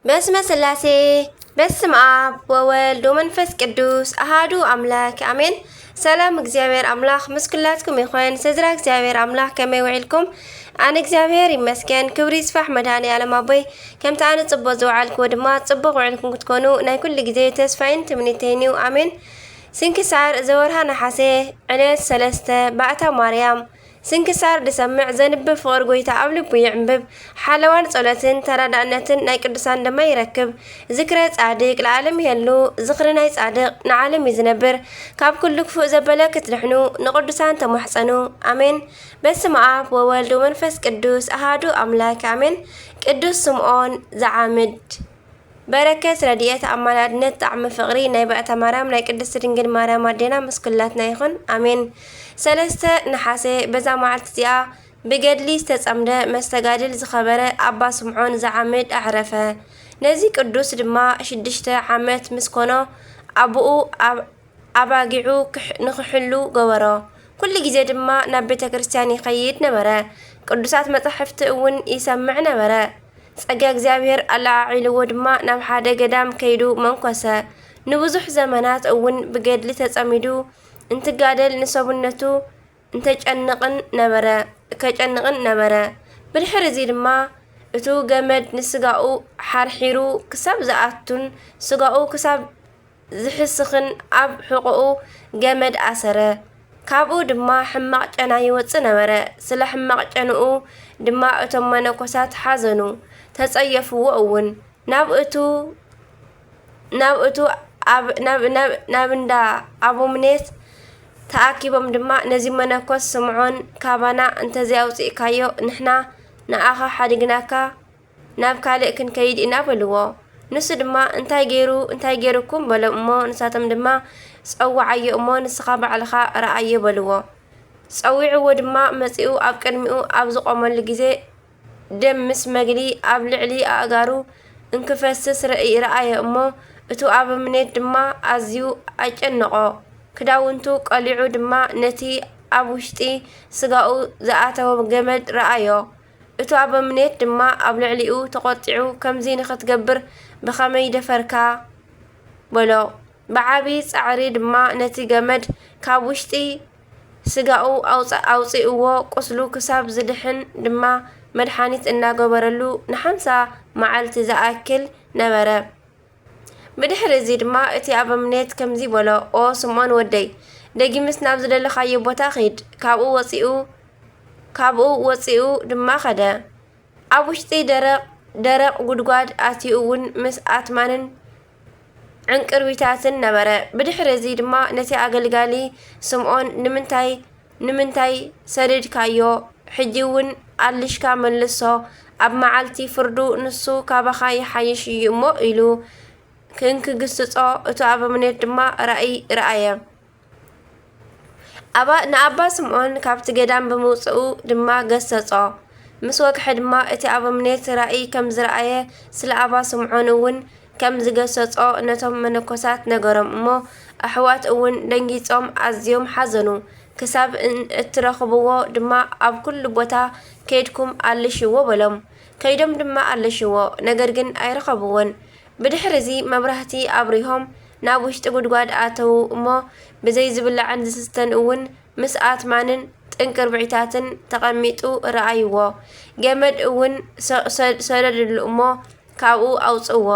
በስመ ስላሴ፣ በስም ኣብ ወወልድ ወመንፈስ ቅዱስ ኣሃዱ ኣምላክ ኣሜን። ሰላም እግዚኣብሔር ኣምላኽ ምስ ኩላትኩም ይኹን። ስድራ እግዚኣብሔር ኣምላኽ ከመይ ውዒልኩም? ኣነ እግዚኣብሔር ይመስገን፣ ክብሪ ይስፋሕ መድኃኔ ዓለም ኣቦይ። ከምቲ ኣነ ጽቡቕ ዝወዓልክዎ ድማ ጽቡቕ ውዒልኩም ክትኮኑ ናይ ኩሉ ግዜ ተስፋይን ትምኒተይን እዩ። ኣሜን። ስንክሳር ዘወርሃ ነሓሴ ዕለት ሰለስተ ባእታ ማርያም። ስንክሳር ድሰምዕ ዘንብብ ፍቕር ጎይታ ኣብ ልቡ ይዕንብብ። ሓለዋን ጸሎትን ተራዳእነትን ናይ ቅዱሳን ድማ ይረክብ። ዝክረ ጻድቅ ለዓለም ይሄሉ፣ ዝኽሪ ናይ ጻድቅ ንዓለም እዩ ዝነብር። ካብ ኩሉ ክፉእ ዘበለ ክትድሕኑ ንቅዱሳን ተማሕጸኑ። ኣሜን። በስመ ኣብ ወወልድ ወመንፈስ ቅዱስ ኣሃዱ ኣምላክ ኣሜን። ቅዱስ ስምዖን ዘዓምድ። በረከት ረድኤት ኣማላድነት ጣዕሚ ፍቕሪ ናይ ባእታ ማርያም ናይ ቅድስት ድንግል ማርያም ኣዴና ምስ ኩላትና ይኹን። ኣሜን። ሰለስተ ነሓሴ በዛ መዓልቲ እዚኣ ብገድሊ ዝተጸምደ መስተጋድል ዝኸበረ ኣባ ስምዖን ዘዓምድ ኣዕረፈ። ነዚ ቅዱስ ድማ ሽዱሽተ ዓመት ምስ ኮኖ ኣቦኡ ኣብ ኣባጊዑ ክሕ- ንኽሕሉ ገበሮ። ኩሉ ግዜ ድማ ናብ ቤተ ክርስቲያን ይኸይድ ነበረ። ቅዱሳት መጻሕፍቲ እውን ይሰምዕ ነበረ። ጸጋ እግዚኣብሔር ኣለዓዒልዎ ድማ ናብ ሓደ ገዳም ከይዱ መንኮሰ። ንብዙሕ ዘመናት እውን ብገድሊ ተጸሚዱ እንትጋደል ንሰብነቱ እንተጨንቕን ነበረ ከጨንቕን ነበረ። ብድሕሪ እዚ ድማ እቱ ገመድ ንስጋኡ ሓርሒሩ ክሳብ ዝኣቱን ስጋኡ ክሳብ ዝሕስኽን ኣብ ሕቖኡ ገመድ ኣሰረ። ካብኡ ድማ ሕማቕ ጨና ይወጽእ ነበረ። ስለ ሕማቕ ጨንኡ ድማ እቶም መነኮሳት ሓዘኑ፣ ተጸየፍዎ እውን። ናብ እቱ ናብ እቱ ኣብ ናብ ናብ ናብ እንዳ ኣቦምኔት ተኣኪቦም ድማ ነዚ መነኮስ ስምዖን ካባና እንተዘይኣውጺእካዮ ንሕና ንኣኻ ሓዲግናካ ናብ ካልእ ክንከይድ ኢና በልዎ። ንሱ ድማ እንታይ ገይሩ እንታይ ገይሩኩም በሎም እሞ ንሳቶም ድማ ጸውዓዮ እሞ ንስኻ ባዕልኻ ረኣዮ በልዎ። ጸዊዕዎ ድማ መጺኡ ኣብ ቅድሚኡ ኣብ ዝቖመሉ ግዜ ደም ምስ መግሊ ኣብ ልዕሊ ኣእጋሩ እንክፈስስ ርእይ ረኣየ እሞ፣ እቱ ኣበምኔት ድማ ኣዝዩ ኣጨነቖ። ክዳውንቱ ቀሊዑ ድማ ነቲ ኣብ ውሽጢ ስጋኡ ዝኣተወ ገመድ ረኣዮ። እቱ ኣበምኔት ድማ ኣብ ልዕሊኡ ተቖጢዑ፣ ከምዚ ንኽትገብር ብኸመይ ደፈርካ? በሎ። ብዓቢ ጻዕሪ ድማ ነቲ ገመድ ካብ ውሽጢ ስጋኡ ኣውጸ ኣውጺእዎ፣ ቁስሉ ክሳብ ዝድሕን ድማ መድሓኒት እናገበረሉ ንሓምሳ መዓልቲ ዝኣክል ነበረ። ብድሕሪ እዚ ድማ እቲ ኣበምኔት ከምዚ በሎ፣ ኦ ስምዖን ወደይ፣ ደጊምስ ናብ ዝደለኻዮ ቦታ ኺድ። ካብኡ ወጺኡ ካብኡ ወጺኡ ድማ ኸደ። ኣብ ውሽጢ ደረቕ ደረቕ ጉድጓድ ኣትዩ እውን ምስ ኣትማንን ዕንቅርቢታትን ነበረ። ብድሕሪ እዚ ድማ ነቲ ኣገልጋሊ ስምዖን ንምንታይ ንምንታይ ሰደድካዮ? ሕጂ እውን ኣልሽካ መልሶ፣ ኣብ መዓልቲ ፍርዱ ንሱ ካባኻ ይሓይሽ እዩ እሞ ኢሉ ክንክግስጾ እቱ ኣበምኔት ድማ ራእይ ረኣየ። ኣባ ንኣባ ስምዖን ካብቲ ገዳም ብምውጽኡ ድማ ገሰጾ። ምስ ወግሐ ድማ እቲ ኣበምኔት ራእይ ከም ዝረኣየ ስለ ኣባ ስምዖን እውን ከም ዝገሰጾ ነቶም መነኮሳት ነገሮም እሞ ኣሕዋት እውን ደንጊጾም ኣዝዮም ሓዘኑ። ክሳብ እን- እትረኽብዎ ድማ ኣብ ኩሉ ቦታ ከይድኩም ኣለሽዎ በሎም። ከይዶም ድማ ኣለሽዎ፣ ነገር ግን ኣይረኸብዎን። ብድሕሪ እዚ መብራህቲ ኣብሪሆም ናብ ውሽጢ ጉድጓድ ኣተዉ እሞ ብዘይ ዝብላዕን ዝስተን እውን ምስ ኣትማንን ጥንቅርብዒታትን ተቐሚጡ ረኣይዎ። ገመድ እውን ሰ- ሰ- ሰደድሉ እሞ ካብኡ ኣውጽእዎ።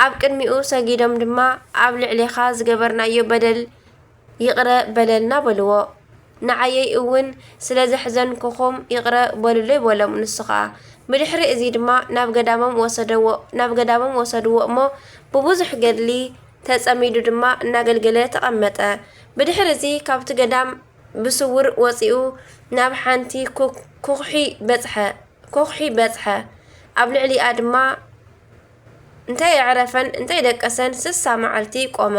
ኣብ ቅድሚኡ ሰጊዶም ድማ ኣብ ልዕሌኻ ዝገበርናዮ በደል ይቕረ በለልና በልዎ። ንዓየይ እውን ስለ ዘሕዘንኩኹም ይቕረ በሉለይ በሎም። ንሱ ኸኣ ብድሕሪ እዚ ድማ ናብ ገዳሞም ወሰደዎ ናብ ገዳሞም ወሰድዎ እሞ ብብዙሕ ገድሊ ተጸሚዱ ድማ እናገልገለ ተቐመጠ። ብድሕሪ እዚ ካብቲ ገዳም ብስውር ወጺኡ ናብ ሓንቲ ኩ- ኩኽሒ በጽሐ። ኮኽሒ በጽሐ። ኣብ ልዕሊኣ ድማ እንተየዕረፈን እንተይደቀሰን ስሳ መዓልቲ ቆመ።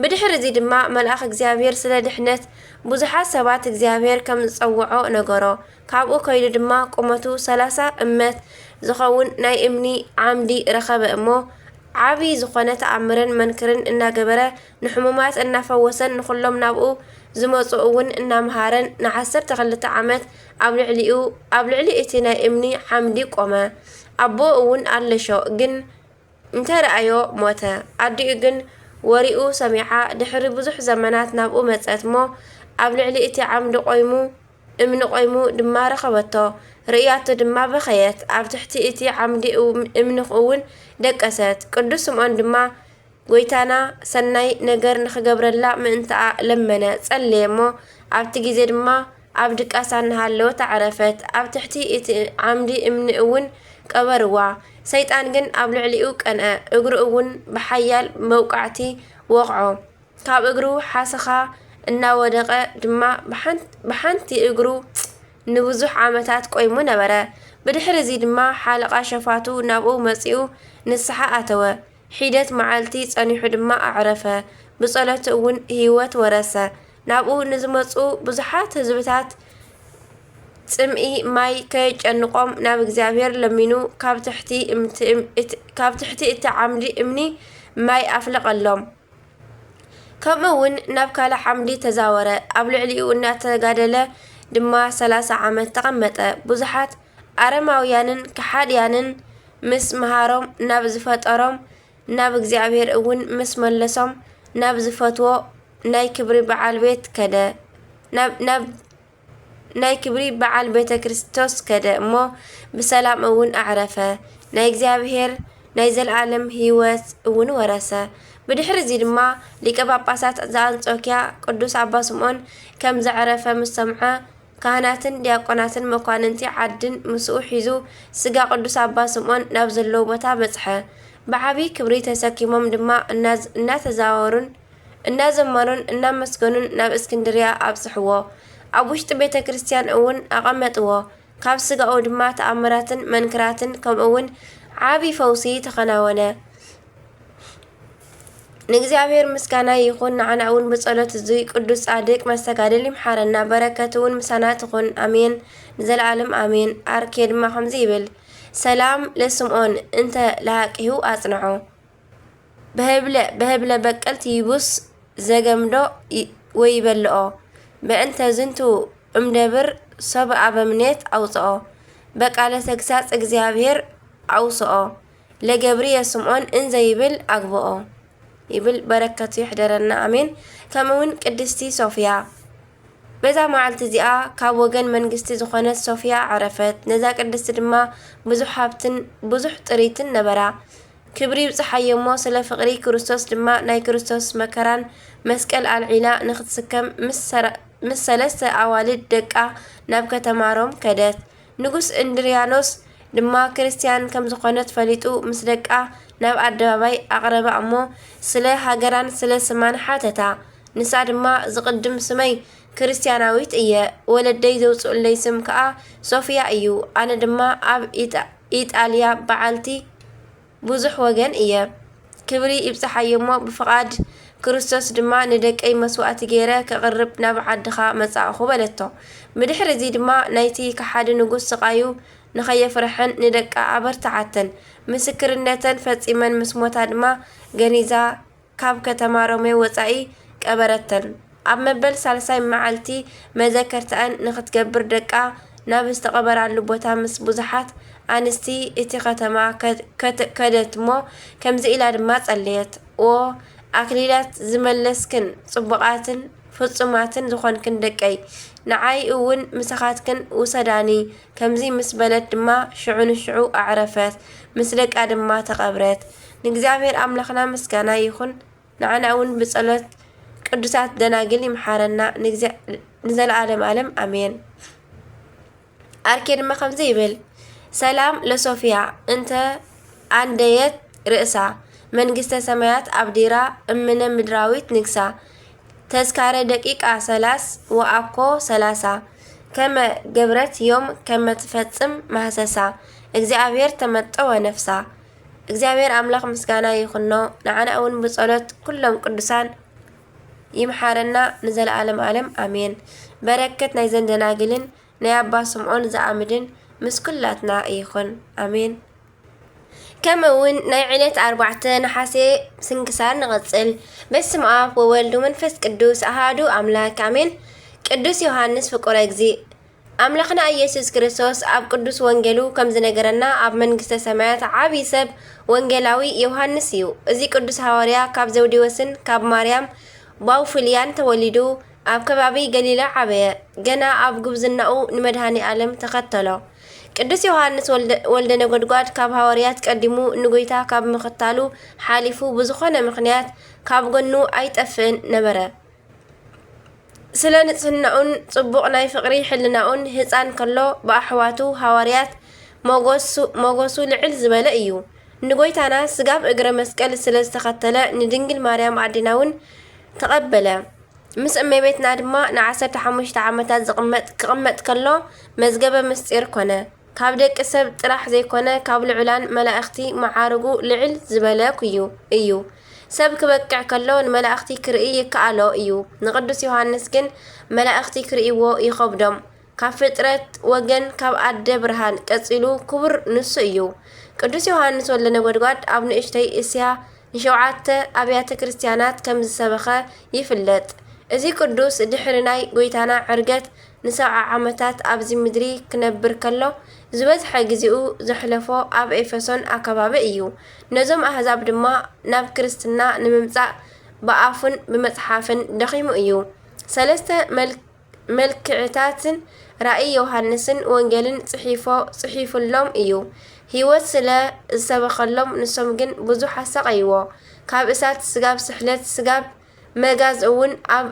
ብድሕሪ እዚ ድማ መልኣኽ እግዚኣብሔር ስለ ድሕነት ብዙሓት ሰባት እግዚኣብሔር ከም ዝጸውዖ ነገሮ። ካብኡ ከይዱ ድማ ቁመቱ ሰላሳ እመት ዝኸውን ናይ እምኒ ዓምዲ ረኸበ እሞ ዓቢ ዝኾነ ተኣምርን መንክርን እናገበረ ንሕሙማት እናፈወሰን ንኹሎም ናብኡ ዝመጹ እውን እናምሃረን ንዓሰርተ ክልተ ዓመት ኣብ ልዕሊኡ ኣብ ልዕሊ እቲ ናይ እምኒ ዓምዲ ቆመ። ኣቦኡ እውን ኣለሾ፣ ግን እንተ ረኣዮ ሞተ። ኣዲኡ ግን ወሬኡ ሰሚዓ ድሕሪ ብዙሕ ዘመናት ናብኡ መጸት እሞ ኣብ ልዕሊ እቲ ዓምዲ ቆይሙ እምኒ ቆይሙ ድማ ረኸበቶ። ርእያቶ ድማ በኸየት። ኣብ ትሕቲ እቲ ዓምዲ እው-፣ እምኒ እውን ደቀሰት። ቅዱስ ስምዖን ድማ ጎይታና ሰናይ ነገር ንኽገብረላ ምእንትኣ ለመነ፣ ጸለየ እሞ ኣብቲ ግዜ ድማ ኣብ ድቃሳ እናሃለወት ኣዕረፈት። ኣብ ትሕቲ እቲ ዓምዲ እምኒ እውን ቀበርዋ። ሰይጣን ግን ኣብ ልዕሊኡ ቀንአ፣ እግሩ እውን ብሓያል መውቃዕቲ ወቕዖ። ካብ እግሩ ሓሰኻ እናወደቐ ድማ ብሓን-፣ ብሓንቲ እግሩ ንብዙሕ ዓመታት ቆይሙ ነበረ። ብድሕሪ እዚ ድማ ሓለቓ ሸፋቱ ናብኡ መጺኡ ንስሓ ኣተወ። ሒደት መዓልቲ ጸኒሑ ድማ ኣዕረፈ። ብጸሎቱ እውን ህይወት ወረሰ። ናብኡ ንዝመጹ ብዙሓት ህዝብታት ጽምኢ ማይ ከየጨንቖም ናብ እግዚኣብሔር ለሚኑ፣ ካብ ትሕቲ እምቲ-፣ እም-፣ እት-፣ ካብ ትሕቲ እቲ ዓምዲ እምኒ ማይ ኣፍለቐሎም። ከምኡ እውን ናብ ካልእ ዓምዲ ተዛወረ። ኣብ ልዕሊኡ እናተጋደለ ድማ ሰላሳ ዓመት ተቐመጠ። ብዙሓት ኣረማውያንን ከሓድያንን ምስ መሃሮም፣ ናብ ዝፈጠሮም ናብ እግዚኣብሔር እውን ምስ መለሶም፣ ናብ ዝፈትዎ ናይ ክብሪ በዓል ቤት ከደ። ናብ፣ ናብ ናይ ክብሪ በዓል ቤተ ክርስቶስ ከደ እሞ ብሰላም እውን ኣዕረፈ። ናይ እግዚኣብሔር ናይ ዘለዓለም ህይወት እውን ወረሰ። ብድሕሪ እዚ ድማ ሊቀ ጳጳሳት ዘኣንጾኪያ ቅዱስ ኣባ ስምዖን ከም ዘዕረፈ ምስ ሰምዐ፣ ካህናትን ዲያቆናትን መኳንንቲ ዓድን ምስኡ ሒዙ ስጋ ቅዱስ ኣባ ስምዖን ናብ ዘለዎ ቦታ በጽሐ። ብዓቢ ክብሪ ተሰኪሞም ድማ እናዝ-፣ እናተዛወሩን እናዘመሩን እናመስገኑን ናብ እስክንድርያ ኣብጽሕዎ። ኣብ ውሽጢ ቤተ ክርስቲያን እውን ኣቐመጥዎ። ካብ ስጋኡ ድማ ተኣምራትን መንክራትን ከምኡ እውን ዓቢ ፈውሲ ተኸናወነ። ንእግዚኣብሔር ምስጋና ይኹን፣ ንዓና እውን ብጸሎት እዚ ቅዱስ ጻድቅ መስተጋድል ይምሓረና፣ በረከቱ እውን ምሳና ትኹን፣ ኣሜን፣ ንዘለዓለም ኣሜን። ኣርኬ ድማ ከምዚ ይብል፣ ሰላም ለስምዖን እንተ ለሃቂሁ ኣጽንዖ፣ በህብለ፣ በህብለ በቀልት ይቡስ ዘገምዶ ይ-፣ ወይበልኦ፣ በእንተ ዝንቱ እምደብር ሰብ ኣበምኔት ኣውጽኦ፣ በቃለ ተግሳጽ እግዚኣብሔር ኣውስኦ፣ ለገብርየ ስምዖን እንዘይብል ኣግብኦ ይብል። በረከቱ ይሕደረና፣ ኣሜን። ከምኡ እውን ቅድስቲ ሶፍያ፣ በዛ መዓልቲ እዚኣ ካብ ወገን መንግስቲ ዝኾነት ሶፍያ ዓረፈት። ነዛ ቅድስቲ ድማ ብዙሕ ሃብትን ብዙሕ ጥሪትን ነበራ። ክብሪ ይብጽሓዮ እሞ፣ ስለ ፍቕሪ ክርስቶስ ድማ ናይ ክርስቶስ መከራን መስቀል ኣልዒላ ንኽትስከም ምስ ሰረ-፣ ምስ ሰለስተ ኣዋልድ ደቃ ናብ ከተማ ሮም ከደት። ንጉስ እንድርያኖስ ድማ ክርስትያን ከም ዝኾነት ፈሊጡ፣ ምስ ደቃ ናብ ኣደባባይ ኣቕረባ እሞ፣ ስለ ሃገራን ስለ ስማን ሓተታ። ንሳ ድማ፣ "ዝቕድም ስመይ ክርስትያናዊት እየ፣ ወለደይ ዘውጽኡለይ ስም ከኣ ሶፍያ እዩ። ኣነ ድማ ኣብ ኢጣ-፣ ኢጣልያ በዓልቲ ብዙሕ ወገን እየ። ክብሪ ይብጽሓዮ እሞ፣ ብፍቓድ ክርስቶስ ድማ ንደቀይ መስዋእቲ ገይረ ከቕርብ ናብ ዓድኻ መጻእኹ" በለቶ። ብድሕሪ እዚ ድማ ናይቲ ከሓዲ ንጉስ ስቓዩ ንኸየፍርሐን ንደቃ ኣበርትዓተን። ምስክርነተን ፈጺመን ምስ ሞታ ድማ ገኒዛ ካብ ከተማ ሮሜ ወጻኢ ቀበረተን። ኣብ መበል ሳልሳይ መዓልቲ መዘከርታኣን ንኽትገብር ደቃ ናብ ዝተቐበራሉ ቦታ ምስ ብዙሓት ኣንስቲ እቲ ከተማ ከ-፣ ከት-፣ ከደት እሞ ከምዚ ኢላ ድማ ጸለየት። ኦ ኣክሊላት ዝመለስክን ጽቡቓትን ፍጹማትን ዝኾንክን ደቀይ፣ ንዓይ እውን ምሳኻትክን ውሰዳኒ። ከምዚ ምስ በለት ድማ ሽዑ ንሽዑ ኣዕረፈት፣ ምስ ደቃ ድማ ተቐብረት። ንእግዚኣብሔር ኣምላኽና ምስጋና ይኹን፣ ንዓና እውን ብጸሎት ቅዱሳት ደናግል ይምሓረና ንግዜ-፣ ንዘለዓለም ዓለም ኣሜን። ኣርኬ ድማ ከምዚ ይብል፣ ሰላም ለሶፍያ እንተ ኣንደየት ርእሳ፣ መንግስተ ሰማያት ኣብዲራ እምነ ምድራዊት ንግሳ፣ ተዝካረ ደቂቃ ሰላስ ወኣኮ ሰላሳ፣ ከመ ገብረት ዮም ከመ ትፈጽም ማህሰሳ፣ እግዚኣብሔር ተመጠወ ነፍሳ። እግዚኣብሔር ኣምላኽ ምስጋና ይኹኖ፣ ንዓና እውን ብጸሎት ኩሎም ቅዱሳን ይምሓረና ንዘለዓለም ዓለም ኣሜን። በረከት ናይዘን ደናግልን ናይ ኣባ ስምዖን ዘኣምድን ምስ ኩላትና ይኹን። ኣሜን። ከምኡ እውን ናይ ዕለት ኣርባዕተ ነሓሴ ስንክሳር ንቐጽል። በስመ ኣብ ወወልድ ወመንፈስ ቅዱስ ኣሃዱ ኣምላክ ኣሜን። ቅዱስ ዮሃንስ ፍቁረ እግዚእ። ኣምላኽና ኢየሱስ ክርስቶስ ኣብ ቅዱስ ወንጌሉ ከም ዝነገረና፣ ኣብ መንግስተ ሰማያት ዓቢ ሰብ ወንጌላዊ ዮሃንስ እዩ። እዚ ቅዱስ ሃዋርያ ካብ ዘውዴዎስን ካብ ማርያም ባውፍልያን ተወሊዱ፣ ኣብ ከባቢ ገሊላ ዓበየ። ገና ኣብ ጉብዝናኡ ንመድኃኔ ዓለም ተኸተሎ። ቅዱስ ዮሃንስ ወልደ፣ ወልደ ነጎድጓድ ካብ ሃዋርያት ቀዲሙ ንጎይታ ካብ ምኽታሉ ሓሊፉ ብዝኾነ ምኽንያት ካብ ጎኑ ኣይጠፍእን ነበረ። ስለ ንጽህናኡን ጽቡቕ ናይ ፍቕሪ ሕልናኡን ህጻን ከሎ ብኣሕዋቱ ሃዋርያት ሞጎሱ፣ ሞጎሱ ልዕል ዝበለ እዩ። ንጎይታና ስጋብ እግረ መስቀል ስለ ዝተኸተለ ንድንግል ማርያም ኣዴና እውን ተቐበለ። ምስ እመቤትና ድማ ንዓሰርተ ሓሙሽተ ዓመታት ዝቕመጥ፣ ክቕመጥ ከሎ መዝገበ ምስጢር ኮነ። ካብ ደቂ ሰብ ጥራሕ ዘይኮነ ካብ ልዑላን መላእኽቲ መዓርጉ ልዕል ዝበለ ኩዩ እዩ። ሰብ ክበቅዕ ከሎ ንመላእኽቲ ክርኢ ይከኣሎ እዩ። ንቅዱስ ዮሃንስ ግን መላእኽቲ ክርእይዎ ይኸብዶም። ካብ ፍጥረት ወገን ካብ ኣደ ብርሃን ቀጺሉ ክቡር ንሱ እዩ። ቅዱስ ዮሃንስ ወልደ ነጎድጓድ ኣብ ንእሽተይ እስያ ንሸውዓተ ኣብያተ ክርስቲያናት ከም ዝሰበኸ ይፍለጥ። እዚ ቅዱስ ድሕሪ ናይ ጎይታና ዕርገት ንሰብዓ ዓመታት ኣብዚ ምድሪ ክነብር ከሎ፣ ዝበዝሐ ግዜኡ ዘሕለፎ ኣብ ኤፌሶን ኣከባቢ እዩ። ነዞም ኣህዛብ ድማ ናብ ክርስትና ንምምጻእ ብኣፉን ብመጽሓፍን ደኺሙ እዩ። ሰለስተ መል-፣ መልክዕታትን ራእይ ዮሃንስን ወንጌልን ጽሒፎ፣ ጽሒፉሎም እዩ። ህይወት ስለ ዝሰበኸሎም፣ ንሶም ግን ብዙሕ ኣሳቐይዎ። ካብ እሳት ስጋብ ስሕለት፣ ስጋብ መጋዝ እውን ኣብ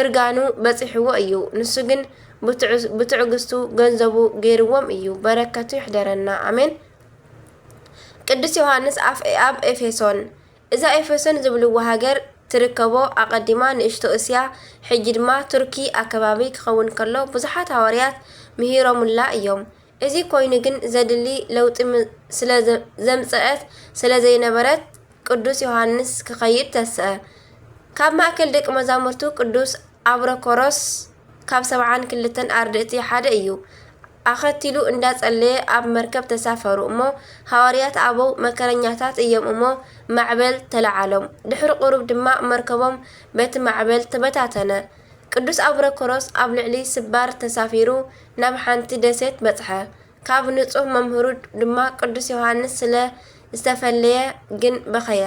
እርጋኑ በጺሕዎ እዩ። ንሱ ግን ብትዕ-፣ ብትዕግስቱ ገንዘቡ ገይርዎም እዩ። በረከቱ ይሕደረና። ኣሜን። ቅዱስ ዮሃንስ ኣፍ-፣ ኣብ ኤፌሶን። እዛ ኤፌሶን ዝብልዋ ሃገር ትርከቦ ኣቐዲማ ንእሽቶ እስያ፣ ሕጂ ድማ ቱርኪ ኣከባቢ ክኸውን ከሎ፣ ብዙሓት ሃዋርያት ምሂሮሙላ እዮም። እዚ ኮይኑ ግን ዘድሊ ለውጢ ም-፣ ስለ ዘ-፣ ዘምጸአት ስለ ዘይነበረት፣ ቅዱስ ዮሃንስ ክኸይድ ተስአ። ካብ ማእከል ደቂ መዛሙርቱ ቅዱስ ኣብረኮሮስ ካብ ሰብዓን ክልተን ኣርድእቲ ሓደ እዩ። ኣኸቲሉ እንዳጸለየ ኣብ መርከብ ተሳፈሩ እሞ፣ ሃዋርያት ኣበው መከረኛታት እዮም እሞ፣ ማዕበል ተለዓሎም። ድሕሪ ቁሩብ ድማ መርከቦም በቲ ማዕበል ተበታተነ። ቅዱስ ኣብረኮሮስ ኣብ ልዕሊ ስባር ተሳፊሩ ናብ ሓንቲ ደሴት በጽሐ። ካብ ንጹህ መምህሩ ድማ ቅዱስ ዮሃንስ ስለ ዝተፈለየ ግን በኸየ።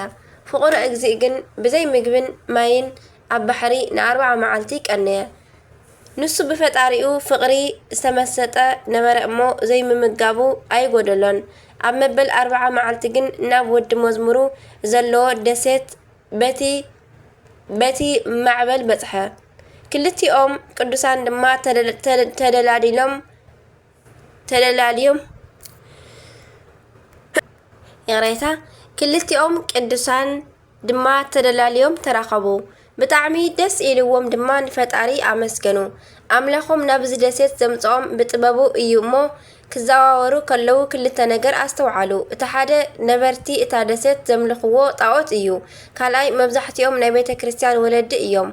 ፍቑር እግዚእ ግን ብዘይ ምግብን ማይን ኣብ ባሕሪ ንኣርብዓ መዓልቲ ቀነየ። ንሱ ብፈጣሪኡ ፍቕሪ ዝተመሰጠ ነበረ እሞ፣ ዘይምምጋቡ ኣይጎደሎን። ኣብ መበል ኣርብዓ መዓልቲ ግን ናብ ወዲ መዝሙሩ ዘለዎ ደሴት በቲ፣ በቲ ማዕበል በጽሐ። ክልቲኦም ቅዱሳን ድማ ተደ-፣ ተደ-፣ ተደላዲሎም፣ ተደላልዮም፣ ይቕሬታ፣ ክልቲኦም ቅዱሳን ድማ ተደላልዮም ተራኸቡ። ብጣዕሚ ደስ ኢልዎም ድማ ንፈጣሪ ኣመስገኑ። ኣምላኾም ናብዚ ደሴት ዘምጽኦም ብጥበቡ እዩ እሞ፣ ክዘዋወሩ ከለዉ ክልተ ነገር ኣስተውዓሉ። እቲ ሓደ፣ ነበርቲ እታ ደሴት ዘምልኽዎ ጣኦት እዩ። ካልኣይ፣ መብዛሕትኦም ናይ ቤተ ክርስቲያን ወለዲ እዮም።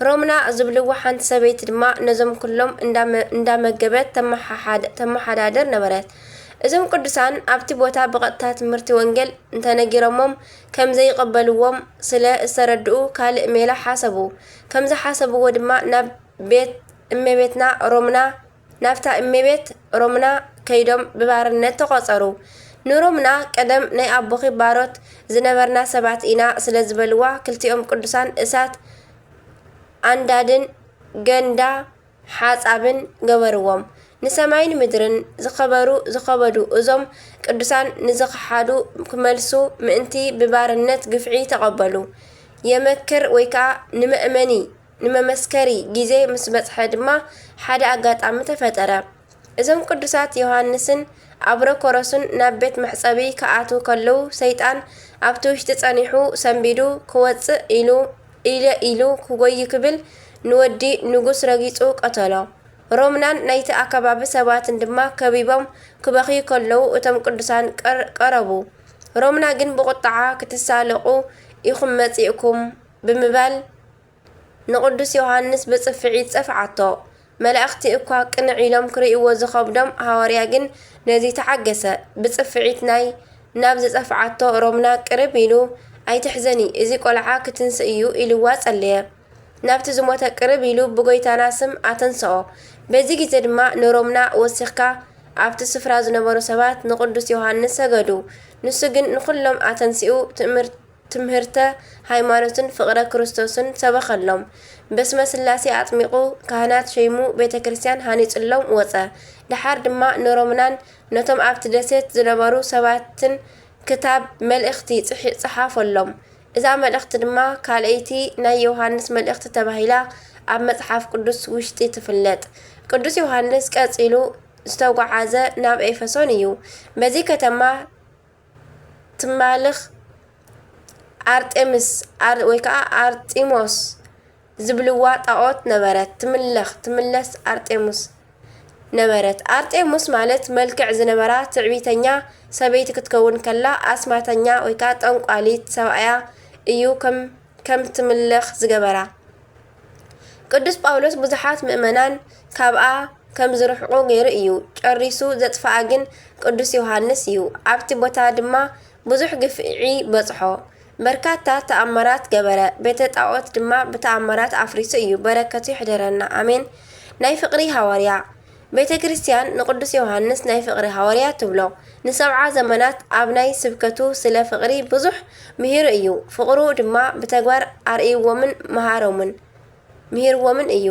ሮምና ዝብልዋ ሓንቲ ሰበይቲ ድማ ነዞም ኩሎም እንዳመ-፣ እንዳመገበት ተመሓሓድ-፣ ተመሓዳድር ነበረት። እዞም ቅዱሳን ኣብቲ ቦታ ብቐጥታ ትምህርቲ ወንጌል እንተነጊሮሞም ከም ዘይቕበልዎም ስለ ዝተረድኡ ካልእ ሜላ ሓሰቡ። ከም ዝሓሰብዎ ድማ ናብ ቤት እመቤትና ሮምና፣ ናብታ እመቤት ሮምና ከይዶም ብባርነት ተቖጸሩ። ንሮምና ቀደም ናይ ኣቦኺ ባሮት ዝነበርና ሰባት ኢና ስለ ዝበልዋ፣ ክልቲኦም ቅዱሳን እሳት ኣንዳድን ገንዳ ሓጻብን ገበርዎም። ንሰማይን ምድርን ዝኸበሩ፣ ዝኸበዱ እዞም ቅዱሳን ንዝኸሓዱ ክመልሱ ምእንቲ ብባርነት ግፍዒ ተቐበሉ። የመክር ወይ ከኣ ንመእመኒ፣ ንመመስከሪ ግዜ ምስ በጽሐ ድማ ሓደ ኣጋጣሚ ተፈጠረ። እዞም ቅዱሳት ዮሃንስን ኣብረኮሮስን ናብ ቤት መሕጸቢ ክኣትዉ ከለዉ፣ ሰይጣን ኣብቲ ውሽጢ ጸኒሑ ሰንቢዱ ክወጽእ ኢሉ፣ ኢለ ኢሉ ክጎዪ ክብል ንወዲ ንጉስ ረጊጹ ቀተሎ። ሮምናን ናይቲ ኣከባቢ ሰባትን ድማ ከቢቦም ክበኽዩ ከለዉ፣ እቶም ቅዱሳን ቀር-፣ ቀረቡ። ሮምና ግን ብቑጥዓ፣ "ክትሳለቑ ኢኹም መጺእኩም" ብምባል፣ ንቅዱስ ዮሃንስ ብጽፍዒት ጸፍዓቶ። መላእኽቲ እኳ ቅንዕ ኢሎም ክርእይዎ ዝኸብዶም፣ ሃዋርያ ግን ነዚ ተዓገሰ። ብጽፍዒት ናይ ናብ ዝጸፍዓቶ ሮምና ቅርብ ኢሉ፣ "ኣይትሕዘኒ፣ እዚ ቈልዓ ክትንስእ እዩ" ኢልዋ ጸለየ። ናብቲ ዝሞተ ቅርብ ኢሉ ብጎይታና ስም ኣተንስኦ። በዚ ግዜ ድማ ንሮምና ወሲኽካ ኣብቲ ስፍራ ዝነበሩ ሰባት ንቅዱስ ዮሃንስ ሰገዱ። ንሱ ግን ንኹሎም ኣተንሲኡ ትምህር-፣ ትምህርተ ሃይማኖትን ፍቕረ ክርስቶስን ሰበኸሎም። በስመ ስላሴ ኣጥሚቑ ካህናት ሸይሙ ቤተ ክርስቲያን ሃኒጽሎም ወጸ። ደሓር ድማ ንሮምናን ነቶም ኣብቲ ደሴት ዝነበሩ ሰባትን ክታብ መልእኽቲ ጽሒ-፣ ጸሓፈሎም። እዛ መልእኽቲ ድማ ካልኣይቲ ናይ ዮሃንስ መልእኽቲ ተባሂላ ኣብ መጽሓፍ ቅዱስ ውሽጢ ትፍለጥ። ቅዱስ ዮሃንስ ቀጺሉ ዝተጓዓዘ ናብ ኤፌሶን እዩ። በዚ ከተማ ትማልኽ ኣርጤምስ ኣር-፣ ወይ ከዓ ኣርጢሞስ ዝብልዋ ጣኦት ነበረት። ትምለኽ፣ ትምለስ ኣርጤሙስ ነበረት። ኣርጤሙስ ማለት መልክዕ ዝነበራ ትዕቢተኛ ሰበይቲ ክትከውን ከላ፣ ኣስማተኛ ወይ ከዓ ጠንቋሊት ሰብኣያ እዩ ከም፣ ከም ትምለኽ ዝገበራ። ቅዱስ ጳውሎስ ብዙሓት ምእመናን ካብኣ ከም ዝርሕቁ ገይሩ እዩ። ጨሪሱ ዘጥፍኣ ግን ቅዱስ ዮሃንስ እዩ። ኣብቲ ቦታ ድማ ብዙሕ ግፍዒ በጽሖ። በርካታ ተኣምራት ገበረ። ቤተ ጣዖት ድማ ብተኣምራት ኣፍሪሱ እዩ። በረከቱ ይሕደረና። ኣሜን። ናይ ፍቕሪ ሃዋርያ። ቤተ ክርስቲያን ንቅዱስ ዮሃንስ ናይ ፍቕሪ ሃዋርያ ትብሎ። ንሰብዓ ዘመናት ኣብ ናይ ስብከቱ ስለ ፍቕሪ ብዙሕ ምሂሩ እዩ። ፍቕሩ ድማ ብተግባር ኣርእይዎምን መሃሮምን፣ ምሂርዎምን እዩ።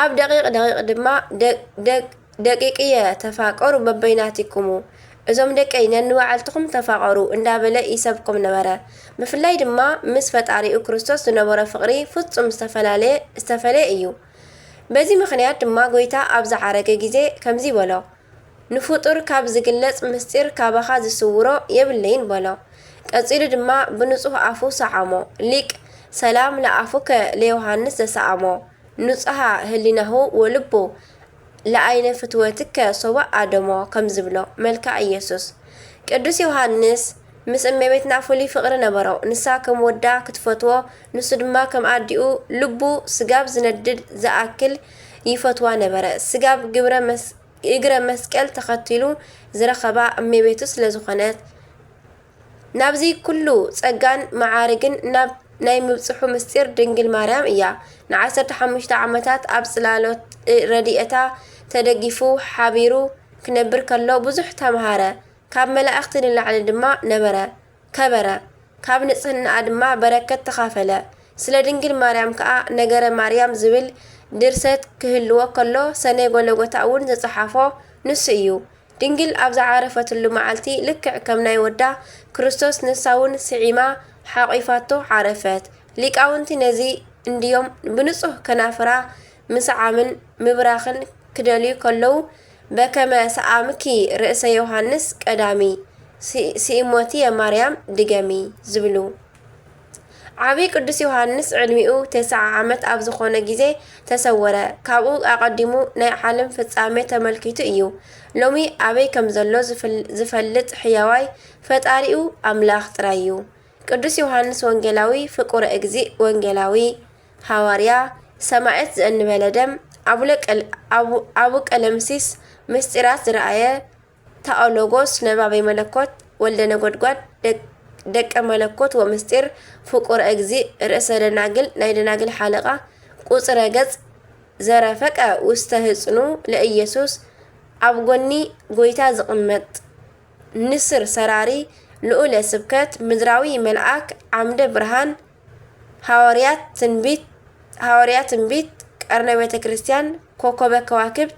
ኣብ ደቂቕ ደቂቕ ድማ ደ-፣ ደ-፣ ደቂቅየ ተፋቀሩ በበይናቲኩሙ፣ እዞም ደቀይ ነንባዕልትኹም ተፋቐሩ እንዳበለ ይሰብኮም ነበረ። ብፍላይ ድማ ምስ ፈጣሪኡ ክርስቶስ ዝነበሮ ፍቕሪ ፍጹም ዝተፈላለየ፣ ዝተፈለየ እዩ። በዚ ምኽንያት ድማ ጐይታ ኣብ ዝዓረገ ግዜ ከምዚ በሎ፣ "ንፍጡር ካብ ዝግለጽ ምስጢር ካባኻ ዝስውሮ የብለይን" በሎ። ቀጺሉ ድማ ብንጹህ ኣፉ ሰዓሞ። ሊቅ፣ "ሰላም ለኣፉከ ለዮሃንስ ዘሰኣሞ፣ ንጹሃ ህሊናሁ ወልቡ ለኣይነ ፍትወትከ ሶበ ኣደሞ" ከም ዝብሎ መልክዓ ኢየሱስ። ቅዱስ ዮሃንስ ምስ እመቤትና ፍሉይ ፍቕሪ ነበሮ። ንሳ ከም ወዳ ክትፈትዎ፣ ንሱ ድማ ከም ኣዲኡ ልቡ ስጋብ ዝነድድ ዝኣክል ይፈትዋ ነበረ። ስጋብ ግብረ መስ-፣ እግረ መስቀል ተኸቲሉ ዝረኸባ እመቤቱ ስለ ዝኾነት፣ ናብዚ ኩሉ ጸጋን መዓርግን ናብ ናይ ምብጽሑ ምስጢር ድንግል ማርያም እያ። ንዓሰርተ ሓሙሽተ ዓመታት ኣብ ጽላሎት ረድኤታ ተደጊፉ ሓቢሩ ክነብር ከሎ ብዙሕ ተምሃረ። ካብ መላእኽቲ ንላዕሊ ድማ ነበረ፣ ከበረ። ካብ ንጽህናኣ ድማ በረከት ተኻፈለ። ስለ ድንግል ማርያም ከኣ ነገረ ማርያም ዝብል ድርሰት ክህልዎ ከሎ፣ ሰኔ ጎለጎታ እውን ዝጸሓፎ ንሱ እዩ። ድንግል ኣብ ዝዓረፈትሉ መዓልቲ፣ ልክዕ ከም ናይ ወዳ ክርስቶስ፣ ንሳ እውን ስዒማ ሓቒፋቶ ዓረፈት። ሊቃውንቲ ነዚ እንድዮም ብንጹህ ከናፍራ ምስዓምን ምብራኽን ክደልዩ ከለዉ፣ "በከመ ሰኣምኪ ርእሰ ዮሃንስ ቀዳሚ፣ ሲ-፣ ስኢሞቲ የማርያም ድገሚ" ዝብሉ። ዓቢ ቅዱስ ዮሃንስ ዕድሚኡ ተስዓ ዓመት ኣብ ዝኾነ ግዜ ተሰወረ። ካብኡ ኣቐዲሙ ናይ ዓለም ፍጻሜ ተመልኪቱ እዩ። ሎሚ ኣበይ ከም ዘሎ ዝፍል-፣ ዝፈልጥ ሕያዋይ ፈጣሪኡ ኣምላኽ ጥራይ እዩ። ቅዱስ ዮሃንስ ወንጌላዊ፣ ፍቁረ እግዚእ፣ ወንጌላዊ፣ ሃዋርያ፣ ሰማዕት ዘእንበለ ደም፣ ኣቡለ ቀል-፣ ኣቡ-፣ ኣቡ ቀለምሲስ፣ ምስጢራት ዝረኣየ፣ ታኦሎጎስ፣ ነባቤ መለኮት፣ ወልደ ነጎድጓድ፣ ደቅ-፣ ደቀ መለኮት ወምስጢር፣ ፍቁረ እግዚእ፣ ርእሰ ደናግል፣ ናይ ደናግል ሓለቓ፣ ቁጽረ ገጽ፣ ዘረፈቀ ውስተ ህጽኑ ለኢየሱስ፣ ኣብ ጎኒ ጎይታ ዝቕመጥ፣ ንስር ሰራሪ፣ ልኡለ ስብከት፣ ምድራዊ መልኣክ፣ ዓምደ ብርሃን፣ ሃዋርያት ትንቢት፣ ሃዋርያ ትንቢት፣ ቀርነ ቤተ ክርስቲያን፣ ኮከበ ከዋክብት፣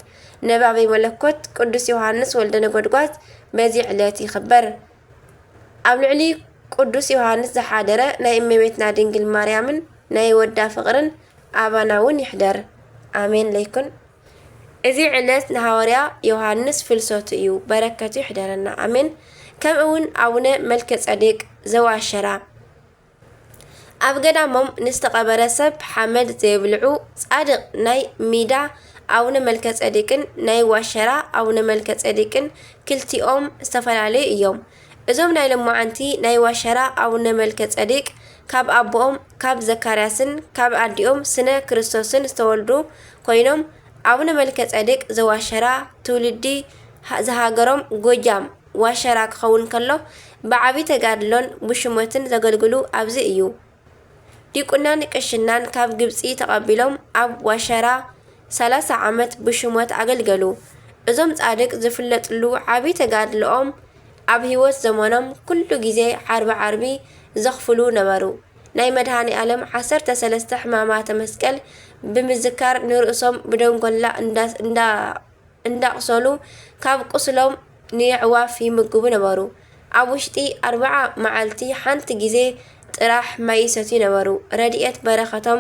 ነባቤ መለኮት፣ ቅዱስ ዮሃንስ ወልደ ነጎድጓድ በዚ ዕለት ይኽበር። ኣብ ልዕሊ ቅዱስ ዮሃንስ ዝሓደረ ናይ እመቤትና ድንግል ማርያምን ናይ ወዳ ፍቕርን ኣባና እውን ይሕደር። ኣሜን ለይኩን። እዚ ዕለት ንሃዋርያ ዮሃንስ ፍልሰቱ እዩ፣ በረከቱ ይሕደረና። ኣሜን። ከምኡ እውን ኣቡነ መልከ ጸዴቅ ዘዋሸራ ኣብ ገዳሞም ንዝተቐበረ ሰብ ሓመድ ዘየብልዑ ጻድቕ ናይ ሚዳ ኣቡነ መልከ ጸዴቅን ናይ ዋሸራ ኣቡነ መልከ ጸዴቅን ክልቲኦም ዝተፈላለዩ እዮም። እዞም ናይ ሎማዓንቲ ናይ ዋሸራ ኣቡነ መልከ ጸዴቅ ካብ ኣቦኦም ካብ ዘካርያስን ካብ ኣዲኦም ስነ ክርስቶስን ዝተወልዱ ኮይኖም፣ ኣቡነ መልከ ጸዴቅ ዘዋሸራ ትውልዲ ሃ-፣ ዝሃገሮም ጎጃም ዋሸራ ክኸውን ከሎ፣ ብዓቢ ተጋድሎን ብሹመትን ዘገልግሉ ኣብዚ እዩ። ዲቁናን ቅሽናን ካብ ግብጺ ተቐቢሎም ኣብ ዋሸራ ሰላሳ ዓመት ብሹመት ኣገልገሉ። እዞም ጻድቅ ዝፍለጥሉ ዓቢ ተጋድሎኦም ኣብ ህይወት ዘመኖም ኩሉ ግዜ ዓርቢ ዓርቢ ዘኽፍሉ ነበሩ። ናይ መድሃኔ ኣለም ዓሰርተ ሰለስተ ሕማማተ መስቀል ብምዝካር ንርእሶም ብደንጎላ እንዳ እንዳቕሰሉ ካብ ቁስሎም ንየዕዋፍ ይምግቡ ነበሩ። ኣብ ውሽጢ ኣርብዓ መዓልቲ ሓንቲ ግዜ ጥራሕ ማይ ይሰትዩ ነበሩ። ረድኤት በረኸቶም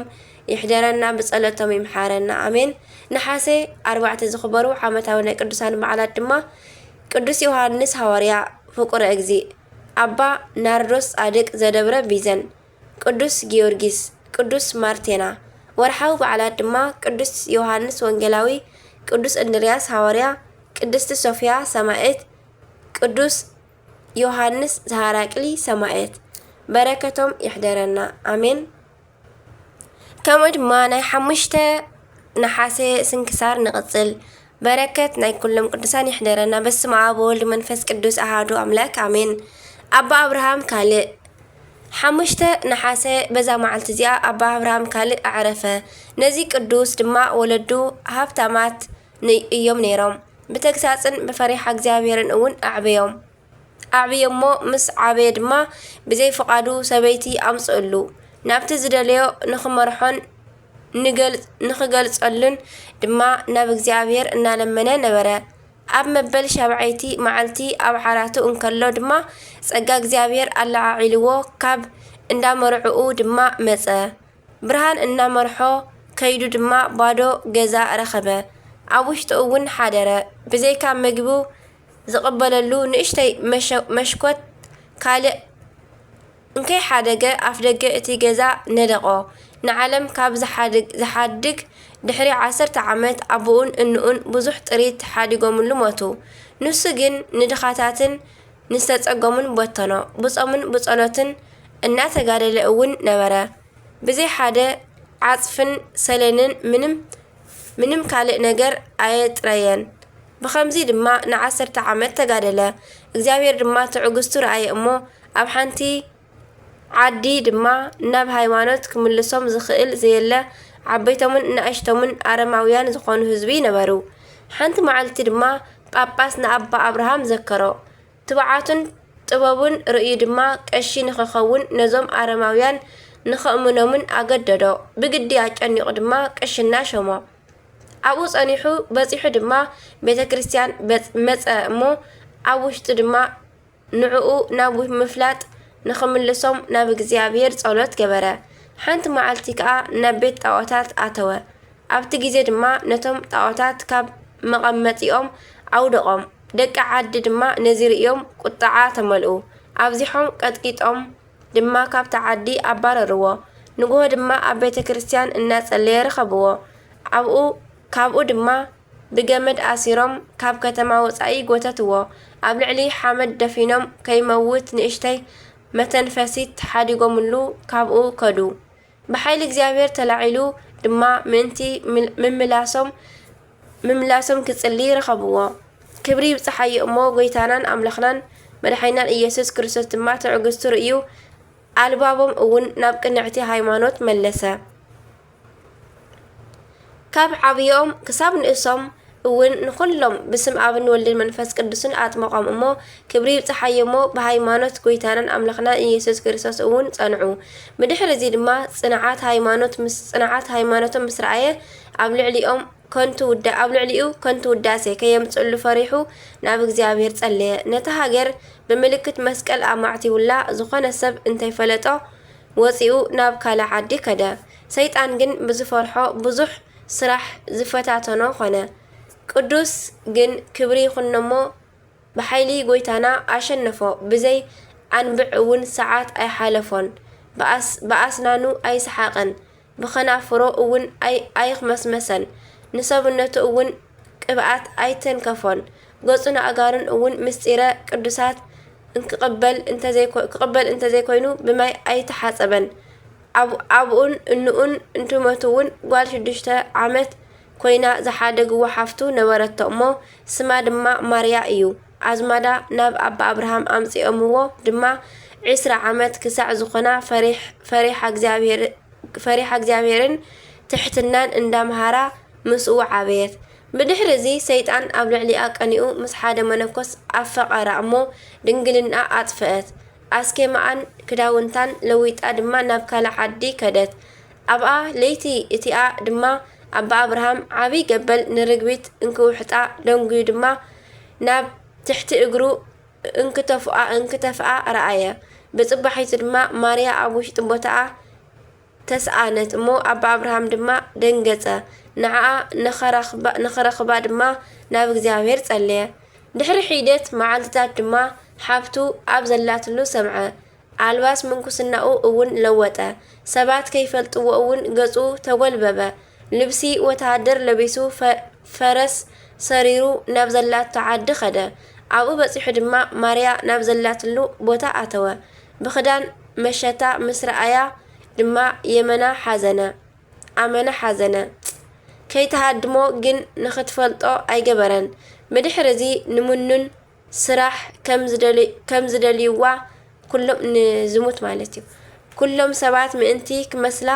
ይሕደረና ብጸሎቶም ይምሓረና ኣሜን። ነሓሰ ኣርባዕተ ዝኽበሩ ዓመታዊ ናይ ቅዱሳን በዓላት ድማ ቅዱስ ዮሃንስ ሃዋርያ ፍቁረ እግዚእ፣ ኣባ ናርዶስ ጻድቅ ዘደብረ ቢዘን፣ ቅዱስ ጊዮርጊስ፣ ቅዱስ ማርቴና። ወርሓዊ በዓላት ድማ ቅዱስ ዮሃንስ ወንጌላዊ፣ ቅዱስ እንድርያስ ሃዋርያ፣ ቅድስቲ ሶፍያ ሰማዕት፣ ቅዱስ ዮሃንስ ዘሃራቅሊ ሰማዕት። በረከቶም ይሕደረና ኣሜን። ከምኡ ድማ ናይ ሓሙሽተ ነሓሰ ስንክሳር ንቕጽል። በረከት ናይ ኩሎም ቅዱሳን ይሕደረና። በስመ ኣብ ወወልድ መንፈስ ቅዱስ ኣሃዱ ኣምላክ ኣሜን። ኣባ ኣብርሃም ካልእ። ሓሙሽተ ነሓሰ በዛ መዓልቲ እዚኣ ኣባ ኣብርሃም ካልእ ኣዕረፈ። ነዚ ቅዱስ ድማ ወለዱ ሃብታማት ን- እዮም ነይሮም። ብተግሳጽን ብፈሪሓ እግዚኣብሔርን እውን ኣዕበዮም ኣዕብዮሞ። ምስ ዓበየ ድማ ብዘይ ፍቓዱ ሰበይቲ ኣምጽእሉ። ናብቲ ዝደለዮ ንኽመርሖን ንገል- ንኽገልጸሉን ድማ ናብ እግዚኣብሔር እናለመነ ነበረ። ኣብ መበል ሻብዓይቲ መዓልቲ ኣብ ዓራቱ እንከሎ ድማ ጸጋ እግዚኣብሔር ኣለዓዒልዎ ካብ እንዳመርዕኡ ድማ መጸ። ብርሃን እናመርሖ ከይዱ ድማ ባዶ ገዛ ረኸበ። ኣብ ውሽጡ እውን ሓደረ። ብዘይካ ምግቡ ዝቕበለሉ ንእሽተይ መሸ- መሽኮት ካልእ እንከይሓደገ ኣፍደገ እቲ ገዛ ነደቖ። ንዓለም ካብ ዝሓድግ ዝሓድግ ድሕሪ ዓሰርተ ዓመት ኣቦኡን እንኡን ብዙሕ ጥሪት ሓዲጎምሉ ሞቱ። ንሱ ግን ንድኻታትን ንዝተጸገሙን በተኖ። ብጾምን ብጸሎትን እናተጋደለ እውን ነበረ። ብዘይ ሓደ ዓጽፍን ሰሌንን ምንም ምንም ካልእ ነገር ኣየጥረየን። ብኸምዚ ድማ ንዓሰርተ ዓመት ተጋደለ። እግዚኣብሔር ድማ ትዕግስቱ ረኣየ እሞ ኣብ ሓንቲ ዓዲ ድማ ናብ ሃይማኖት ክምልሶም ዝኽእል ዘየለ ዓበይቶምን ንኣሽቶምን ኣረማውያን ዝኾኑ ህዝቢ ነበሩ። ሓንቲ መዓልቲ ድማ ጳጳስ ንኣባ ኣብርሃም ዘከሮ። ትብዓቱን ጥበቡን ርእዩ ድማ ቀሺ ንኽኸውን ነዞም ኣረማውያን ንኸእምኖምን ኣገደዶ። ብግዲ ኣጨኒቑ ድማ ቅሽና ሸሞ። ኣብኡ ጸኒሑ በጺሑ ድማ ቤተ ክርስቲያን በጽ- መጸ እሞ ኣብ ውሽጡ ድማ ንዕኡ ናብ ምፍላጥ ንኽምልሶም ናብ እግዚኣብሔር ጸሎት ገበረ። ሓንቲ መዓልቲ ከኣ ናብ ቤት ጣዖታት ኣተወ። ኣብቲ ግዜ ድማ ነቶም ጣዖታት ካብ መቐመጢኦም ኣውደቖም። ደቂ ዓዲ ድማ ነዚ ርእዮም ቁጥዓ ተመልኡ። ኣብዚሖም ቀጥቂጦም ድማ ካብቲ ዓዲ ኣባረርዎ። ንግሆ ድማ ኣብ ቤተ ክርስቲያን እናጸለየ ረኸብዎ። ኣብኡ ካብኡ ድማ ብገመድ ኣሲሮም ካብ ከተማ ወጻኢ ጎተትዎ። ኣብ ልዕሊ ሓመድ ደፊኖም ከይመውት ንእሽተይ መተንፈሲት ሓዲጎምሉ ካብኡ ከዱ። ብሓይሊ እግዚኣብሔር ተላዒሉ ድማ ምእንቲ ምል- ምምላሶም ምምላሶም ክጽሊ ረኸብዎ። ክብሪ ይብጽሓዮ እሞ ጎይታናን ኣምላኽናን መድሓኒናን ኢየሱስ ክርስቶስ ድማ ትዕግስቱ ርእዩ ኣልባቦም እውን ናብ ቅንዕቲ ሃይማኖት መለሰ። ካብ ዓብዮም ክሳብ ንእሶም እውን ንኹሎም ብስም ኣብን ወልድን መንፈስ ቅዱስን ኣጥመቖም እሞ ክብሪ ይብጽሓዮ እሞ ብሃይማኖት ጎይታናን ኣምላኽናን ኢየሱስ ክርስቶስ እውን ጸንዑ። ብድሕሪ እዚ ድማ ጽንዓት ሃይማኖት ምስ ጽንዓት ሃይማኖቶም ምስ ረኣየ ኣብ ልዕሊኦም ከንቱ ውዳ ኣብ ልዕሊኡ ከንቱ ውዳሴ ከየምጽእሉ ፈሪሑ ናብ እግዚኣብሔር ጸለየ። ነታ ሃገር ብምልክት መስቀል ኣማዕቲውላ ዝኾነ ሰብ እንተይፈለጦ ወጺኡ ናብ ካልእ ዓዲ ከደ። ሰይጣን ግን ብዝፈርሖ ብዙሕ ስራሕ ዝፈታተኖ ኾነ። ቅዱስ ግን ክብሪ ይኹኖሞ ብሓይሊ ጎይታና ኣሸነፎ። ብዘይ ኣንብዕ እውን ሰዓት ኣይሓለፎን። ብኣስ- ብኣስናኑ ኣይሰሓቐን። ብኸናፍሮ እውን ኣይ- ኣይኽመስመሰን። ንሰብነቱ እውን ቅብኣት ኣይተንከፎን። ገጹን ኣእጋሩን እውን ምስጢረ ቅዱሳት እንክቕበል እንተዘይኮ- ክቕበል እንተዘይኮይኑ ብማይ ኣይተሓጸበን። ኣብ- ኣብኡን እንኡን እንትሞቱ እውን ጓል ሽዱሽተ ዓመት ኮይና ዝሓደግዎ ሓፍቱ ነበረቶ እሞ ስማ ድማ ማርያ እዩ። ኣዝማዳ ናብ ኣባ ኣብርሃም ኣምጺኦምዎ ድማ ዒስራ ዓመት ክሳዕ ዝኾና ፈሪሕ- ፈሪሓ እግዚኣብሔር- ፈሪሓ እግዚኣብሔርን ትሕትናን እንዳምሃራ ምስኡ ዓበየት። ብድሕሪ እዚ ሰይጣን ኣብ ልዕሊኣ ቀኒኡ ምስ ሓደ መነኮስ ኣፈቐራ እሞ ድንግልናኣ ኣጥፍአት። ኣስኬማኣን ክዳውንታን ለዊጣ ድማ ናብ ካልእ ዓዲ ከደት። ኣብኣ ለይቲ እቲኣ ድማ ኣባ ኣብርሃም ዓቢ ገበል ንርግቢት እንክውሕጣ ደንጉዩ ድማ ናብ ትሕቲ እግሩ እንክተፍኣ እንክተፍኣ ረኣየ። ብጽባሒቱ ድማ ማርያ ኣብ ውሽጢ ቦታኣ ተስኣነት እሞ ኣባ ኣብርሃም ድማ ደንገጸ። ንዓኣ ንኸረኽባ ድማ ናብ እግዚኣብሔር ጸለየ። ድሕሪ ሒደት መዓልትታት ድማ ሓብቱ ኣብ ዘላትሉ ሰምዐ። ኣልባስ ምንኩስናኡ እውን ለወጠ። ሰባት ከይፈልጥዎ እውን ገጹ ተጎልበበ። ልብሲ ወተሃደር ለቢሱ ፈረስ ሰሪሩ ናብ ዘላቶ ዓዲ ኸደ። ኣብኡ በጺሑ ድማ ማርያ ናብ ዘላትሉ ቦታ ኣተወ። ብኽዳን መሸታ ምስ ረኣያ ድማ የመና ሓዘነ ኣመና ሓዘነ። ከይትሃድሞ ግን ንኽትፈልጦ ኣይገበረን። ብድሕሪ እዚ ንምኑን ስራሕ ከም ዝደልይዋ ኩሎም ንዝሙት ማለት እዩ። ኩሎም ሰባት ምእንቲ ክመስላ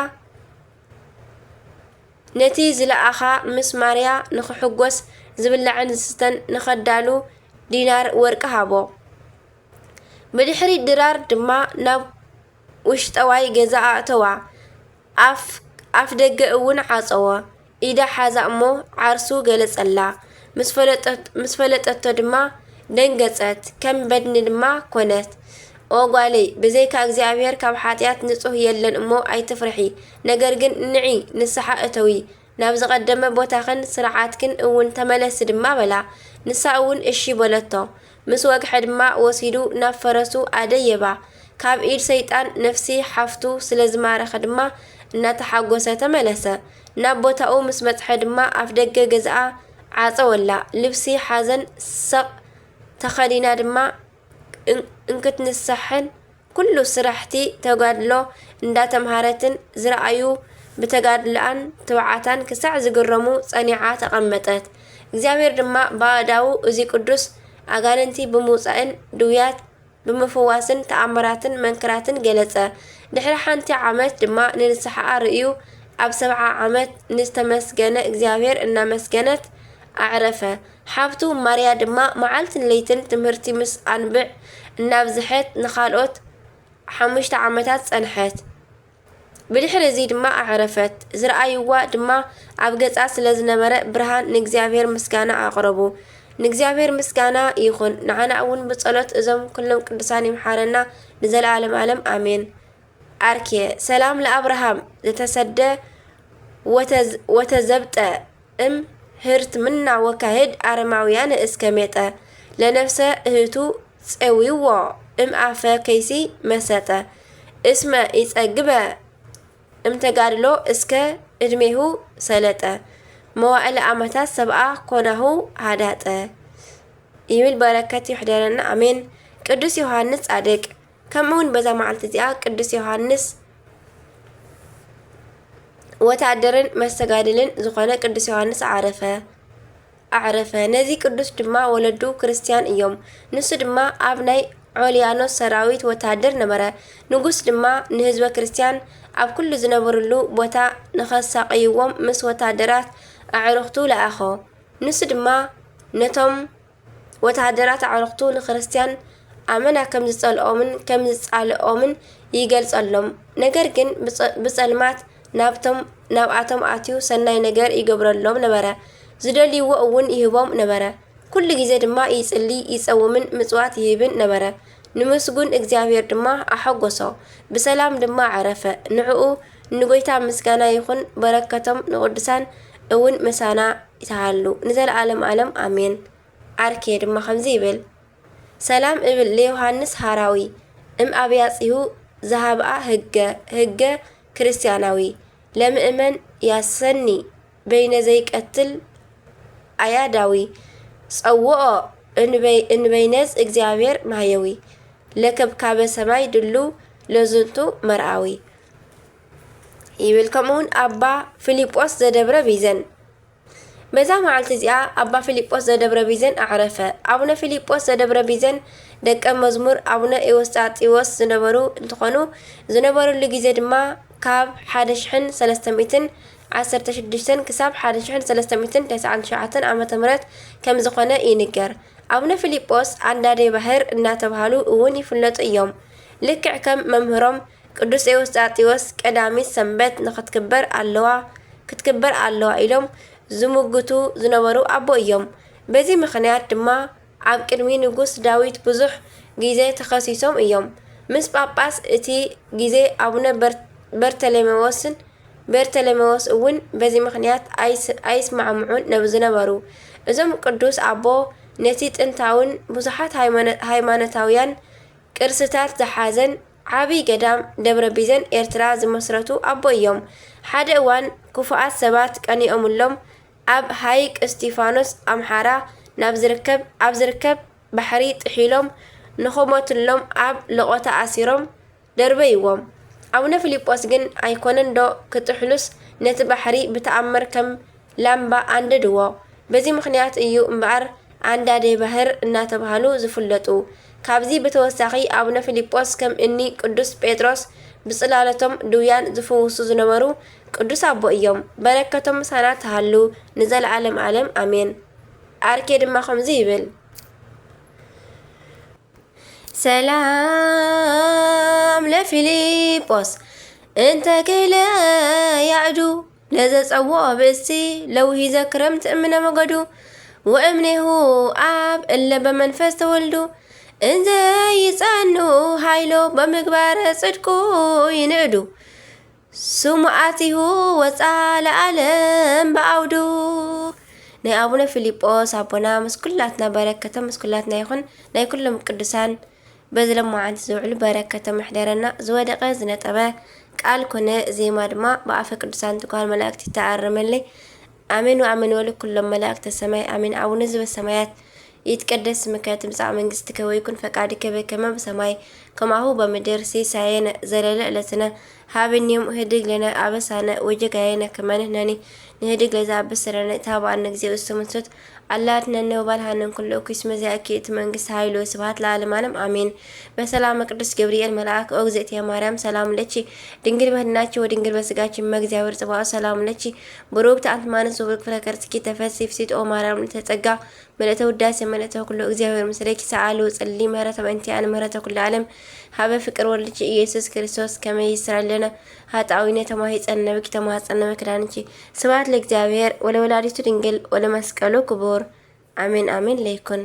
ነቲ ዝለኣኻ ምስ ማርያ ንኽሕጎስ ዝብላዕን ዝስተን ንኸዳሉ ዲናር ወርቂ ሃቦ። ብድሕሪ ድራር ድማ ናብ ውሽጠዋይ ገዛ ኣእተዋ። ኣፍ ኣፍ ደገ እውን ዓጸዎ። ኢዳ ሓዛ እሞ ዓርሱ ገለጸላ። ምስ ፈለጠት- ምስ ፈለጠቶ ድማ ደንገጸት፣ ከም በድኒ ድማ ኮነት። ኦ ጓለይ፣ ብዘይካ እግዚኣብሔር ካብ ሓጢኣት ንጹህ የለን እሞ ኣይትፍርሒ። ነገር ግን ንዒ፣ ንስሓ እተዊ፣ ናብ ዝቐደመ ቦታኽን ስርዓትክን እውን ተመለሲ ድማ በላ። ንሳ እውን እሺ በለቶ። ምስ ወግሐ ድማ ወሲዱ ናብ ፈረሱ ኣደየባ። ካብ ኢድ ሰይጣን ነፍሲ ሓፍቱ ስለ ዝማረኸ ድማ እናተሓጎሰ ተመለሰ። ናብ ቦታኡ ምስ በጽሐ ድማ ኣፍ ደገ ገዛኣ ዓጸወላ። ልብሲ ሓዘን ሰቕ ተኸዲና ድማ እንክትንሳሕን ኩሉ ስራሕቲ ተጋድሎ እንዳተምሃረትን ዝረኣዩ ብተጋድሎኣን ትብዓታን ክሳዕ ዝግረሙ ጸኒዓ ተቐመጠት። እግዚኣብሔር ድማ ብኣእዳዉ እዚ ቅዱስ ኣጋንንቲ ብምውጻእን ድውያት ብምፍዋስን ተኣምራትን መንክራትን ገለጸ። ድሕሪ ሓንቲ ዓመት ድማ ንንስሓኣ ርእዩ ኣብ ሰብዓ ዓመት ንዝተመስገነ እግዚኣብሔር እናመስገነት ኣዕረፈ። ሓብቱ ማርያ ድማ መዓልትን ለይትን ትምህርቲ ምስ ኣንብዕ እናብዝሐት ንኻልኦት ሓሙሽተ ዓመታት ጸንሐት። ብድሕሪ እዚ ድማ ኣዕረፈት። ዝረኣይዋ ድማ ኣብ ገጻ ስለ ዝነበረ ብርሃን ንእግዚኣብሔር ምስጋና ኣቕረቡ። ንእግዚኣብሔር ምስጋና ይኹን፣ ንዓና እውን ብጸሎት እዞም ኩሎም ቅዱሳን ይምሓረና ንዘለዓለም ዓለም ኣሜን። ኣርኬ ሰላም ለኣብርሃም ዘተሰደ ወተዘብጠ እም ህርት ምና ወካህድ ኣረማውያን እስከ ሜጠ ለነፍሰ እህቱ ጸዊዎ እም ኣፈ ከይሲ መሰጠ እስመ ይጸግበ እም ተጋድሎ እስከ እድሜሁ ሰለጠ መዋእለ ኣመታት ሰብኣ ኮናሁ ሃዳጠ ይብል። በረከት ይሕደረና ኣሜን። ቅዱስ ዮሃንስ ጻድቅ ከምኡ እውን በዛ መዓልቲ እዚኣ ቅዱስ ዮሃንስ ወታደርን መስተጋድልን ዝኾነ ቅዱስ ዮሃንስ ዓረፈ ኣዕረፈ። ነዚ ቅዱስ ድማ ወለዱ ክርስትያን እዮም። ንሱ ድማ ኣብ ናይ ኦልያኖስ ሰራዊት ወታደር ነበረ። ንጉስ ድማ ንህዝበ ክርስትያን ኣብ ኩሉ ዝነበርሉ ቦታ ንኸሳቕይዎም ምስ ወታደራት ኣዕሩኽቱ ለኣኾ። ንሱ ድማ ነቶም ወተሃደራት ኣዕሩኽቱ ንክርስትያን ኣመና ከም ዝጸልኦምን ከም ዝጻልኦምን ይገልጸሎም። ነገር ግን ብጸ- ብጸልማት ናብቶም ናብኣቶም ኣትዩ ሰናይ ነገር ይገብረሎም ነበረ። ዝደልይዎ እውን ይህቦም ነበረ። ኩሉ ግዜ ድማ ይጽሊ ይጸውምን ምጽዋት ይህብን ነበረ። ንምስጉን እግዚኣብሔር ድማ ኣሐጎሶ። ብሰላም ድማ ዓረፈ። ንዕኡ ንጎይታ ምስጋና ይኹን። በረከቶም ንቅዱሳን እውን ምሳና ይትሃሉ ንዘለዓለም ዓለም ኣሜን። ኣርኬ ድማ ከምዚ ይብል፣ ሰላም እብል ለዮሃንስ ሃራዊ እም ኣብያጺሁ ዝሃብኣ ህገ ህገ ክርስትያናዊ ለምእመን ያሰኒ በይነ ዘይቀትል ኣያዳዊ ጸውኦ እንበይነዝ እግዚኣብሔር ማህየዊ ለከብካበ ሰማይ ድሉ ለዝንቱ መርኣዊ ይብል። ከምኡውን ኣባ ፊልጶስ ዘደብረ ቢዘን በዛ መዓልቲ እዚኣ ኣባ ፊልጶስ ዘደብረ ቢዘን ኣዕረፈ። ኣቡነ ፊልጶስ ዘደብረ ቢዘን ደቀ መዝሙር ኣቡነ ኤዎስጣጢዎስ ዝነበሩ እንትኾኑ፣ ዝነበሩሉ ግዜ ድማ ካብ ሓደ ሽሕን ሰለስተ ሚእትን ዓሰርተ ሽዱሽተ ክሳብ ሓደ ሺሕ ሰለስተ ሚእትን ተስዓን ትሽዓተን ዓመተ ምህረት ከም ዝኾነ ይንገር። ኣቡነ ፊልጶስ ኣንዳዴ ባሕር እናተባህሉ እውን ይፍለጡ እዮም። ልክዕ ከም መምህሮም ቅዱስ ኤዎስጣቴዎስ ቀዳሚት ሰንበት ንኽትክበር ኣለዋ፣ ክትክበር ኣለዋ ኢሎም ዝምጉቱ ዝነበሩ ኣቦ እዮም። በዚ ምኽንያት ድማ ኣብ ቅድሚ ንጉስ ዳዊት ብዙሕ ግዜ ተኸሲሶም እዮም። ምስ ጳጳስ እቲ ግዜ ኣቡነ በር-፣ በርተሌሜዎስን፣ በርተሌሜዎስ እውን በዚ ምኽንያት ኣይስ-፣ ኣይስማዕምዑን ነብ-፣ ዝነበሩ። እዞም ቅዱስ ኣቦ ነቲ ጥንታውን ብዙሓት ሃይማኖ-፣ ሃይማኖታውያን ቅርስታት ዝሓዘን ዓቢ ገዳም ደብረ ቢዘን ኤርትራ ዝመስረቱ ኣቦ እዮም። ሓደ እዋን ክፉኣት ሰባት ቀኒኦምሎም ኣብ ሃይቅ እስጢፋኖስ ኣምሓራ ናብ ዝርከብ፣ ኣብ ዝርከብ ባሕሪ ጥሒሎም ንኽሞትሎም ኣብ ለቖታ ኣሲሮም ደርበይዎም። ኣቡነ ፊልጶስ ግን ኣይኮነን ዶ ክጥሕሉስ ነቲ ባሕሪ ብተኣምር ከም ላምባ ኣንደድዎ። በዚ ምኽንያት እዩ እምበኣር ኣንዳዴ ባህር እናተባህሉ ዝፍለጡ። ካብዚ ብተወሳኺ ኣቡነ ፊልጶስ ከም እኒ ቅዱስ ጴጥሮስ ብጽላለቶም ድውያን ዝፍውሱ ዝነበሩ ቅዱስ ኣቦ እዮም። በረከቶም ምሳና ትሃሉ ንዘለዓለም ዓለም ኣሜን። ኣርኬ ድማ ከምዚ ይብል። ሰላም ለፊልጶስ እንተ ክለ ያዕዱ ለዘጸውኦ ብእሲ ለውሂዘ ክረምት እምነ መገዱ ወእምኔሁ ኣብ እለ በመንፈስ ተወልዱ እንዘ ይጸኑ ሃይሎ በምግባረ ጽድቁ ይንእዱ። ስሙ ኣቲሁ ወፃ ለዓለም ብኣውዱ። ናይ ኣቡነ ፊልጶስ ኣቦና ምስ ኩላትና በረከቶም ምስ ኩላትና ይኹን። ናይ ኩሎም ቅዱሳን በዚ ለማዓንቲ ዝውዕሉ በረከቶም ይሕደረና። ዝወደቀ ዝነጠበ ቃል ኮነ ዜማ ድማ ብኣፈ ቅዱሳን ትጓል መላእክቲ ይተኣረመለይ። ኣሜን ወኣሜን በሉ ኩሎም መላእክተ ሰማይ ኣሜን። ኣቡነ ዘበሰማያት ይትቀደስ ስምከ ትምጻእ መንግስትከ ወይኩን ፈቃድከ በከመ በሰማይ ከማሁ በምድር። ሲሳየነ ዘለለ ዕለትነ ሃበነ ዮም ህድግ ለነ አበሳነ ወጌጋየነ ከመ ንሕነኒ ንህድግ ለዘአበሰ ለነ ኢታብአነ እግዚኦ ውስተ መንሱት አላ አድኅነነ ወባልሐነ እምኩሉ እኩይ እስመ ዚአኪ ይእቲ መንግስት ኃይል ወስብሐት ለዓለመ ዓለም አሜን። በሰላመ ቅዱስ ገብርኤል መልአክ ኦ እግዝእትየ ማርያም ሰላም ለኪ ድንግል በህሊናኪ ወድንግል በስጋኪ እመ እግዚአብሔር ጽባኦት ሰላም ለኪ ብሩክት አንቲ እም አነ ዘቡሩክ ፍሬ ከርሥኪ ተፈሲ ፍሲት ኦ ማርያም ምልዕተ ጸጋ ምልዕተ ውዳሴ ምልዕተ ኩሉ እግዚአብሔር ምስሌኪ ሰአሊ ወጸሊ ምህረተ በእንቲአነ ምህረተ ኩሉ ዓለም ሀበ ፍቅር ወልድኪ ኢየሱስ ክርስቶስ ከመ ይስረይ ለነ ኃጣውኢነ ተማሂጸነ ብኪ ተማህጸነ በክዳንኪ። ስብሐት ለእግዚአብሔር ወለወላዲቱ ድንግል ወለመስቀሉ ክቡር። አሜን አሜን ለይኩን።